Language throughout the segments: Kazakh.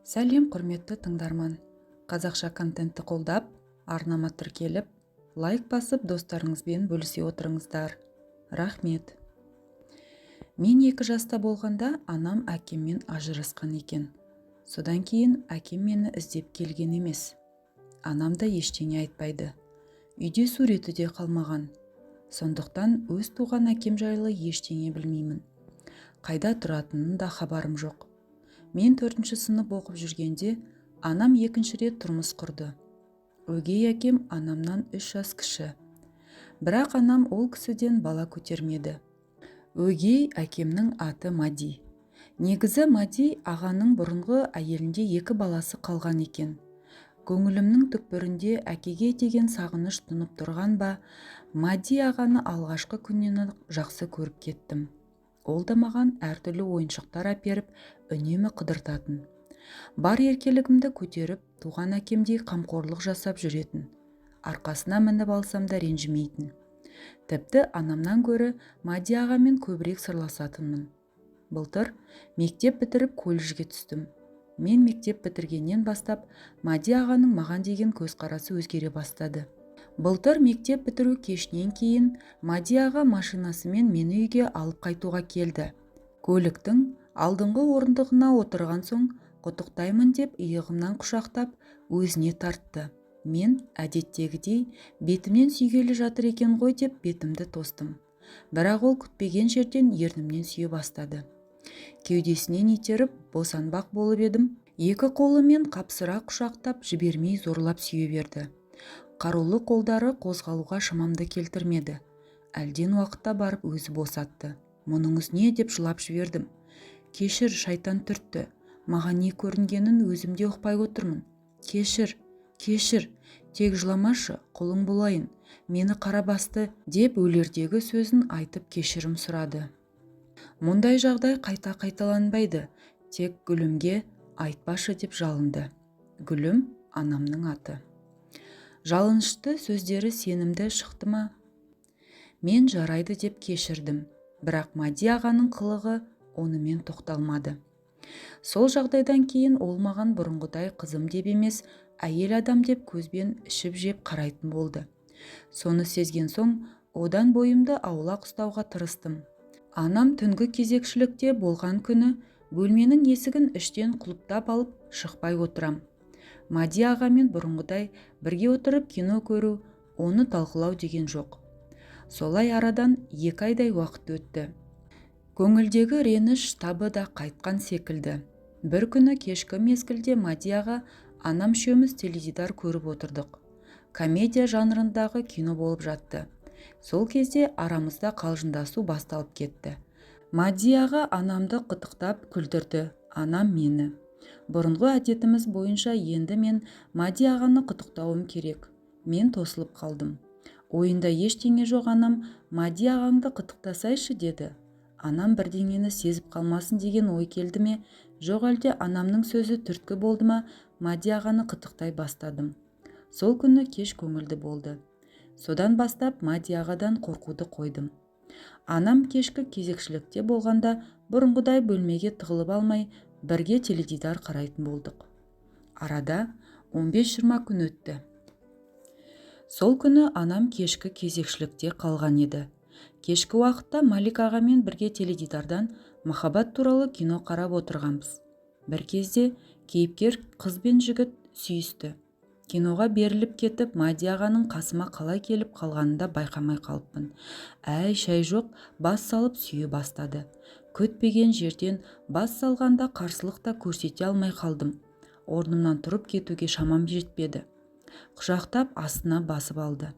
Сәлем, құрметті тыңдарман! Қазақша контентті қолдап, арнама тіркеліп, лайк басып, достарыңызбен бөлісе отырыңыздар. Рахмет! Мен 2 жаста болғанда анам әкеммен ажырасқан екен. Содан кейін әкем мені іздеп келген емес. Анам да ештеңе айтпайды. Үйде суреті де қалмаған. Сондықтан өз туған әкем жайлы ештеңе білмеймін. Қайда тұратынын да хабарым жоқ. Мен 4-ші сынып оқып жүргенде анам екінші рет тұрмыс құрды. Өгей әкем анамнан 3 жас кіші. Бірақ анам ол кісіден бала көтермеді. Өгей әкемнің аты Мади. Негізі Мади ағаның бұрынғы әйелінде 2 баласы қалған екен. Көңілімнің түкпірінде әкеге деген сағыныш тұнып тұрған ба, Мади ағаны алғашқы күннен-ақ жақсы көріп кеттім. Ол да маған әртүрлі ойыншықтар әперіп, үнемі қыдыртатын. Бар еркелігімді көтеріп, туған әкемдей қамқорлық жасап жүретін. Арқасына мініп алсам да ренжімейтін. Тіпті анамнан гөрі Мади ағамен көбірек сырласатынмын. Былтыр мектеп бітіріп колледжге түстім. Мен мектеп бітіргеннен бастап Мади ағаның маған деген көзқарасы өзгере бастады. Былтыр мектеп бітіру кешінен кейін Мади аға машинасымен мені үйге алып қайтуға келді. Көліктің алдыңғы орындығына отырған соң құттықтаймын деп иығымнан құшақтап өзіне тартты. Мен әдеттегідей бетімнен сүйгелі жатыр екен ғой деп бетімді тостым. Бірақ ол күтпеген жерден ернімнен сүйе бастады. Кеудесінен итеріп босанбақ болып едім, екі қолымен қапсыра құшақтап жібермей зорлап сүйе берді. Қарулы қолдары қозғалуға шамамды келтірмеді. Әлден уақытта барып өзі босатты. Мұныңыз не деп жылап жібердім. Кешір, шайтан түртті. Маған не көрінгенін өзім де ұқпай отырмын. Кешір, кешір, тек жыламашы, құлың болайын, мені қара басты деп өлердегі сөзін айтып кешірім сұрады. Мұндай жағдай қайта қайталанбайды, тек Гүлімге айтпашы деп жалынды. Гүлім анамның аты. Жалынышты сөздері сенімді шықты ма? Мен жарайды деп кешірдім, бірақ Мади ағаның қылығы онымен тоқталмады. Сол жағдайдан кейін ол маған бұрынғыдай қызым деп емес, әйел адам деп көзбен ішіп-жеп қарайтын болды. Соны сезген соң, одан бойымды аулақ ұстауға тырыстым. Анам түнгі кезекшілікте болған күні бөлменің есігін іштен құлыптап алып шықпай отырам. Мади ағамен бұрынғыдай бірге отырып кино көру, оны талқылау деген жоқ. Солай арадан 2 айдай уақыт өтті. Көңілдегі реніш табы да қайтқан секілді. Бір күні кешкі мезгілде Мади аға анам үшеуміз теледидар көріп отырдық. Комедия жанрындағы кино болып жатты. Сол кезде арамызда қалжыңдасу басталып кетті. Мади аға анамды қытықтап күлдірді, анам мені. Бұрынғы әдетіміз бойынша енді мен Мади ағаны қытықтауым керек. Мен тосылып қалдым. Ойында ештеңе жоқ анам Мади ағаңды қытықтасайшы деді. Анам бірдеңені сезіп қалмасын деген ой келді ме, жоқ әлде анамның сөзі түрткі болды ма, Мади ағаны қытықтай бастадым. Сол күні кеш көңілді болды. Содан бастап Мади ағадан қорқуды қойдым. Анам кешкі кезекшілікте болғанда бұрынғыдай бөлмеге тығылып алмай, бірге теледидар қарайтын болдық. Арада 15-20 күн өтті. Сол күні анам кешкі кезекшілікте қалған еді. Кешкі уақытта Малик ағамен бірге теледидардан махаббат туралы кино қарап отырғанбыз. Бір кезде кейіпкер қыз бен жігіт сүйісті. Киноға беріліп кетіп, Мади ағаның қасыма қалай келіп қалғанын да байқамай қалыппын. Әй, шай жоқ, бас салып сүйе бастады. Күтпеген жерден бас салғанда қарсылық та көрсете алмай қалдым. Орнымнан тұрып кетуге шамам жетпеді. Құшақтап астына басып алды.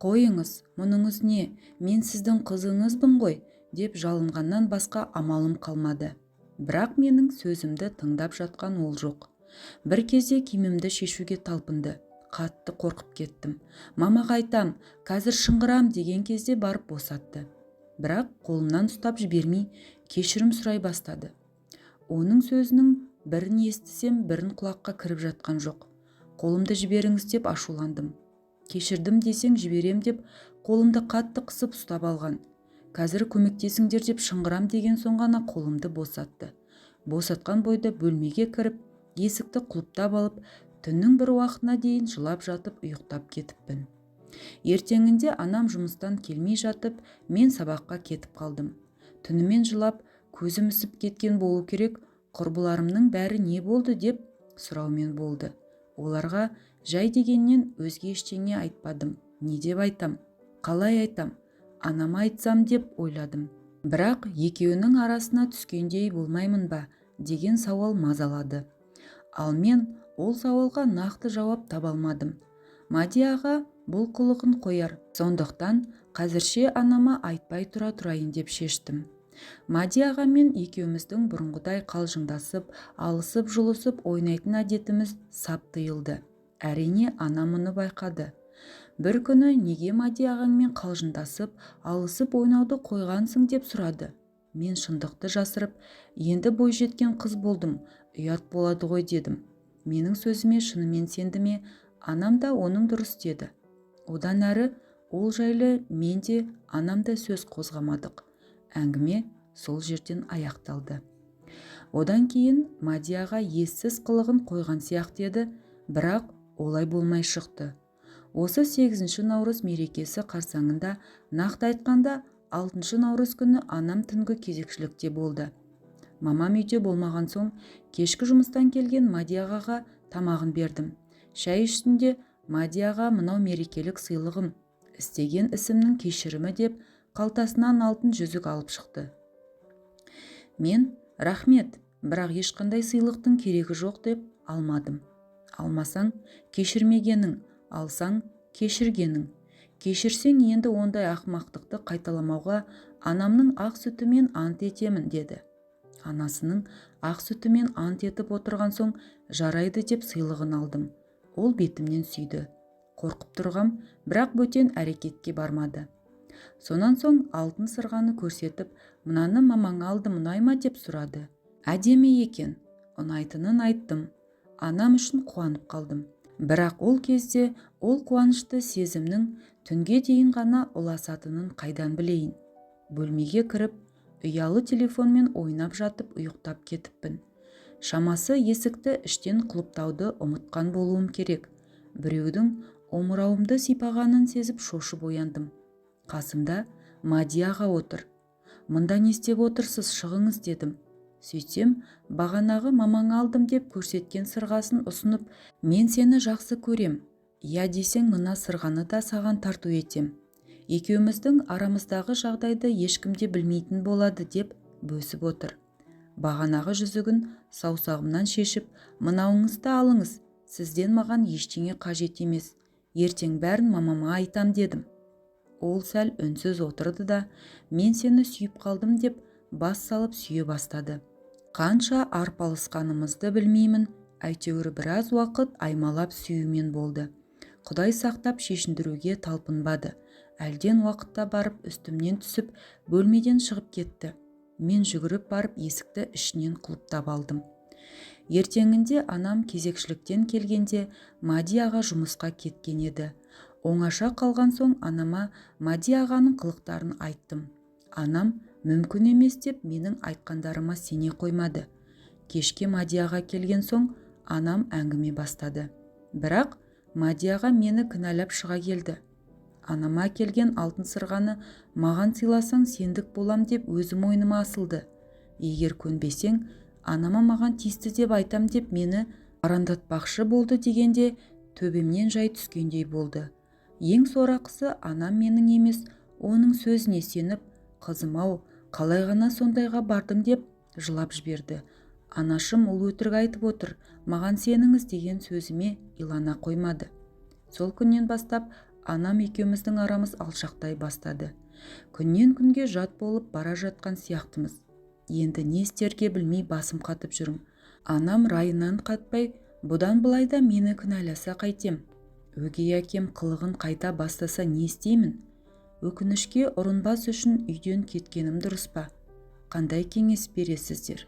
Қойыңыз, мұныңыз не, мен сіздің қызыңызбын ғой, деп жалынғаннан басқа амалым қалмады. Бірақ менің сөзімді тыңдап жатқан ол жоқ. Бір кезде киімімді шешуге талпынды. Қатты қорқып кеттім. Мамаға айтам, қазір шыңғырам деген кезде барып босатты. Бірақ қолымнан ұстап жібермей, кешірім сұрай бастады. Оның сөзінің бірін естісем, бірін құлаққа кіріп жатқан жоқ. Қолымды жіберіңіз деп ашуландым. Кешірдім десең жіберем деп қолымды қатты қысып ұстап алған. Қазір көмектесіңдер деп шыңғырам деген соң ғана қолымды босатты. Босатқан бойда бөлмеге кіріп, Есікті құлыптап алып, түннің бір уақытына дейін жылап жатып ұйықтап кетіппін. Ертеңінде анам жұмыстан келмей жатып, мен сабаққа кетіп қалдым. Түнімен жылап, көзім ісіп кеткен болу керек, құрбыларымның бәрі не болды деп сұраумен болды. Оларға жай дегеннен өзге ештеңе айтпадым. Не деп айтам? Қалай айтам? Анама айтсам деп ойладым. Бірақ екеуінің арасына түскендей болмаймын ба деген сауал мазалады. Ал мен ол сауалға нақты жауап таба алмадым. Мади аға бұл қылығын қояр, сондықтан қазірше анама айтпай тұра тұрайын деп шештім. Мади ағамен екеуміздің бұрынғыдай қалжыңдасып, алысып-жұлысып ойнайтын әдетіміз сап тыйылды. Әрине, анам мұны байқады. Бір күні неге Мади ағаңмен қалжыңдасып, алысып ойнауды қойғансың деп сұрады. Мен шындықты жасырып, енді бойжеткен қыз болдым, ұят болады ғой дедім. Менің сөзіме шынымен сенді ме, анам да оның дұрыс деді. Одан әрі ол жайлы мен де, анам да сөз қозғамадық. Әңгіме сол жерден аяқталды. Одан кейін Мади аға ессіз қылығын қойған сияқты еді, бірақ олай болмай шықты. Осы 8 наурыз мерекесі қарсаңында, нақты айтқанда 6 наурыз күні анам түнгі кезекшілікте болды. Мамам үйде болмаған соң кешкі жұмыстан келген Мади ағаға тамағын бердім. Шай үстінде Мади аға мынау мерекелік сыйлығым, істеген ісімнің кешірімі деп қалтасынан алтын жүзік алып шықты. Мен рахмет, бірақ ешқандай сыйлықтың керегі жоқ деп алмадым. Алмасаң кешірмегенің, алсаң кешіргенің. Кешірсең енді ондай ақымақтықты қайталамауға анамның ақ сүтімен ант етемін деді. Анасының ақ сүтімен ант етіп отырған соң жарайды деп сыйлығын алдым. Ол бетімнен сүйді. Қорқып тұрғам, бірақ бөтен әрекетке бармады. Сонан соң алтын сырғаны көрсетіп, мынаны мамаңа алдым, ұнай ма деп сұрады. Әдемі екен, ұнайтынын айттым. Анам үшін қуанып қалдым. Бірақ ол кезде ол қуанышты сезімнің түнге дейін ғана ұласатынын қайдан білейін. Бөлмеге кіріп, ұялы телефонмен ойнап жатып ұйықтап кетіппін. Шамасы есікті іштен құлыптауды ұмытқан болуым керек. Біреудің омырауымды сипағанын сезіп шошып ояндым. Қасымда Мади аға отыр. Мұнда не істеп отырсыз, шығыңыз дедім. Сөйтсем, бағанағы мамаңа алдым деп көрсеткен сырғасын ұсынып, мен сені жақсы көрем, иә десең мына сырғаны да саған тарту етем. Екеуміздің арамыздағы жағдайды ешкім де білмейтін болады деп бөсіп отыр. Бағанағы жүзігін саусағымнан шешіп, мынауыңызды алыңыз, сізден маған ештеңе қажет емес, ертең бәрін мамама айтам дедім. Ол сәл үнсіз отырды да, мен сені сүйіп қалдым деп бас салып сүйе бастады. Қанша арпалысқанымызды білмеймін, әйтеуір біраз уақыт аймалап сүюмен болды. Құдай сақтап шешіндіруге талпынбады. Әлден уақытта барып үстімнен түсіп, бөлмеден шығып кетті. Мен жүгіріп барып есікті ішінен құлыптап алдым. Ертеңінде анам кезекшіліктен келгенде Мади аға жұмысқа кеткен еді. Оңаша қалған соң анама Мади ағаның қылықтарын айттым. Анам мүмкін емес деп менің айтқандарыма сене қоймады. Кешке Мади аға келген соң анам әңгіме бастады. Бірақ Мади аға мені кінәлап шыға келді. Анама келген алтын сырғаны маған сыйласаң сендік болам деп өзі мойныма асылды. Егер көнбесең, анама маған тиісті деп айтам деп мені арандатпақшы болды дегенде төбемнен жай түскендей болды. Ең сорақысы анам менің емес, оның сөзіне сеніп, қызым-ау, қалай ғана сондайға бардың деп жылап жіберді. Анашым ол өтірік айтып отыр, маған сеніңіз деген сөзіме илана қоймады. Сол күннен бастап анам екеуміздің арамыз алшақтай бастады. Күннен күнге жат болып бара жатқан сияқтымыз. Енді не істерге білмей басым қатып жүрмін. Анам райынан қатпай, бұдан былай да мені кінәласа қайтем. Өгей әкем қылығын қайта бастаса не істеймін? Өкінішке ұрынбас үшін үйден кеткенім дұрыс па? Қандай кеңес бересіздер?